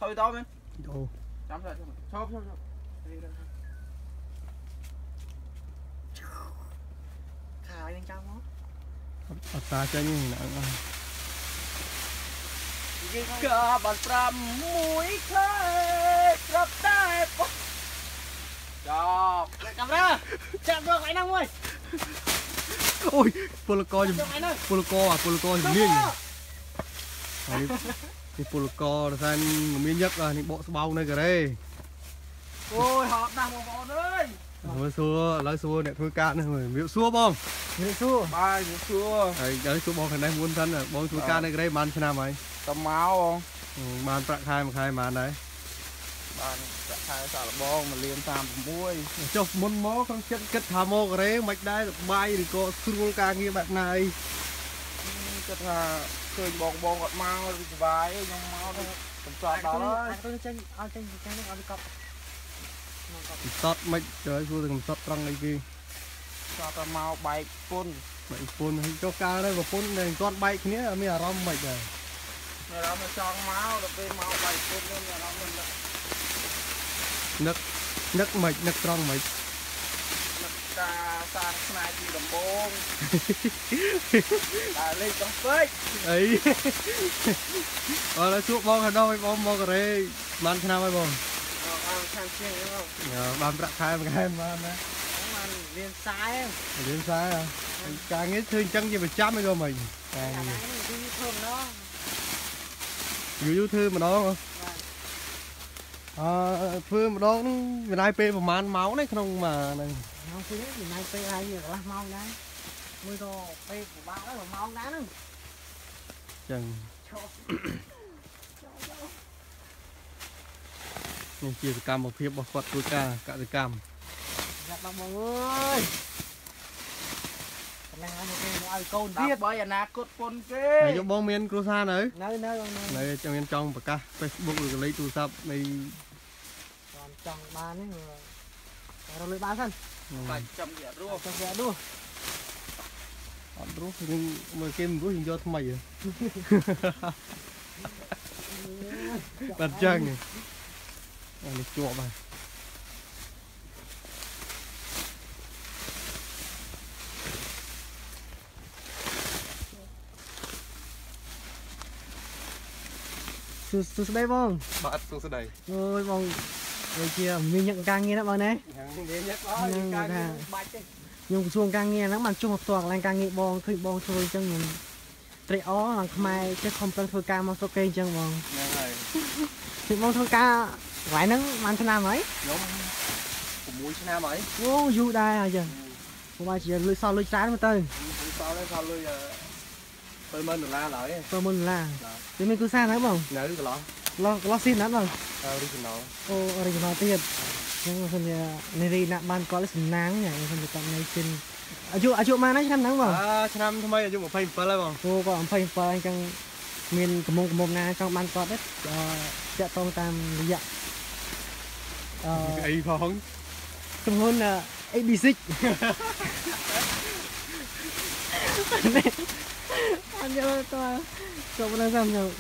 ថយតមែនអូចាំចាំឈប់ឈប់ឈប់ខាយនឹងចាំមកអត់តាចេញណាអើកាបាន5 1ខែប្រាប់តែពុកចប់កាមេរ៉ាចាប់យកឯហ្នឹងមួយអូយពលករពលករពលករជំនាញហើយនេះពលករដោយសារមានញឹកនេះបកស្បោងនៅកូរ៉េអូយហត់ណាស់បងប្អូនអើយមើលសួរឥឡូវសួរអ្នកធ្វើការនេះមើលសួរបងមានសួរបាទសួរហើយឥឡូវសួរបងខាងនេះមុនសិនបងធ្វើការនៅកូរ៉េបានឆ្នាំហើយតមកបងបានប្រាក់ខែមួយខែបានដែរបានប្រាក់ខែសាកល្បង1លាន36ចុះមុនមកក្នុងចិត្តគិតថាមកកូរ៉េមិនដែរសបាយឬក៏ស្រួលការងារបែបណាអីគិតថាឃើញបងបងគាត់មកសុបាយខ្ញុំមកទៅកំសត់ដល់ហើយទៅចេញឲ្យចេញពីខាងនេះឲ្យកប់កំសត់មិនទៅសួរទៅកំសត់ត្រង់អីគេសត់តែមកបែកពុនបែកពុនហើយចុះកាលទៅប្រពន្ធតែគាត់បែកគ្នាមានអារម្មណ៍មិនដែរមានអារម្មណ៍ចង់មកដល់ពេលមកបែកពុនមានអារម្មណ៍នឹកនឹកមិននឹកត្រង់មិននឹកការសាងស្នេហ៍ពីដំបូងតែលេខកំពេចអីអរជួបបងខាងនោះឲ្យបងមកកូរ៉េបានឆ្នាំហើយបងអរឆ្នាំជាងហ្នឹងបានប្រាក់ខែមួយខែបានណាបានរៀនខ្សែរៀនខ្សែការងារធ្វើអញ្ចឹងជាប្រចាំអីក៏មិនការងារយូរធ្វើម្ដងយូរយូរធ្វើម្ដងអឺធ្វើម្ដងហ្នឹងចំណាយពេលប្រហែលម៉ោងនេះក្នុងមួយហ្នឹងម៉ោងពីរចំណាយពេលហើយកន្លះម៉ោងដែរមួយក៏ពេលពិបាកដែរ1ម៉ោងដែរហ្នឹងចឹងនេះជាសកម្មភាពរបស់គាត់ធ្វើការកសិកម្មយ៉ាប់ដល់បងអើយចំណេះឲ្យគេឲ្យកូនទៀតដើម្បីអនាគតពុនគេហើយយកបងមានគ្រួសារនៅនៅនៅនៅចង់មានចង់ប្រកាស Facebook ឬក៏លេខទូរស័ព្ទនៃចង់បាននេះរលុយបានសិនបាច់ចាំគេអត់រស់ចាំគេអត់រស់អត់រស់យើងមើលគេមិនរស់យើងយកថ្មីហ៎បាត់ចឹងនេះជាប់ហើយសួស្តីបងបាទសួស្តីអូយបងដូចជាមានញឹកការងារណាបងណាមានញឹកអើយការងារបាច់ទេខ្ញុំក្រសួងការងារហ្នឹងបានចុះមកផ្ទាល់កន្លែងការងារបងឃើញបងធ្វើអញ្ចឹងខ្ញុំត្រេកអរឡើងខ្មែរចេះខំប្រឹងធ្វើការមកស្រុកគេអញ្ចឹងបងហ្នឹងហើយឃើញបងធ្វើការកន្លែងហ្នឹងបានឆ្នាំហើយខ្ញុំ6ឆ្នាំហើយអូយូរដែរហើយចឹងព្រោះបើជាលុយសល់លុយច្រើនមកទៅសល់សល់លុយ70000ដុល្លារឡើយ70000ដុល្លារវាមានគ្រួសារហ្នឹងបងនៅកន្លោះកន្លោះស៊ីណាស់បង original អូ original ទៀតអញ្ចឹងបើសិនជានារីណាក់បានគាត់សំណាងបើសិនជាគាត់នៅជិនអាយុប៉ុន្មានហើយឆ្នាំហ្នឹងបងឆ្នាំថ្មីអាយុ27ហើយបងអូគាត់27អញ្ចឹងមានកំមុំណាចង់បានគាត់ទេតាក់ទងតាមរយៈអីផងក្រុមហ៊ុន ABC អញយកតើចូលនៅតាមយក